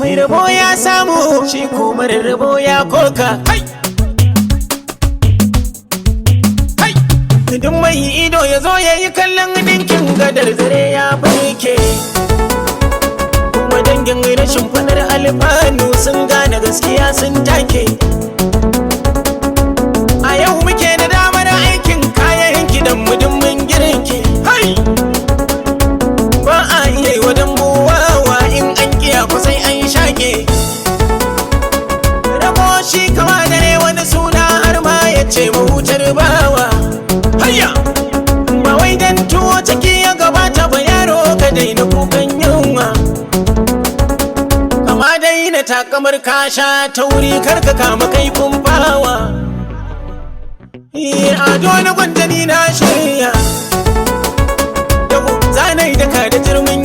Mai rabo ya samu, shi ko mara rabo ya koka. Hai! Hai! Duk mai ido ya zo ya yi kallon ɗinkin gadar zare ya barke. Kuma dangin rashin fadar alfanu sun gane gaskiya sun take. A yau muke da damar aikin kayan kiɗan mu duk mun girke. Hai! Ba a iya yi wa dambu wawa, in an kiya ku sai an shake. Rabo shi kama dare wani suna har ma ya ce mahutar bawa. Hayya! Ba wai dan tuwo ciki ya gabata ba, yaro ka daina kukan yunwa. Kama daina takamar kasha ta wuri, karka kama kaifin bawa. Ado na gwanjani na shirya. Yau zanai daka da jirgin.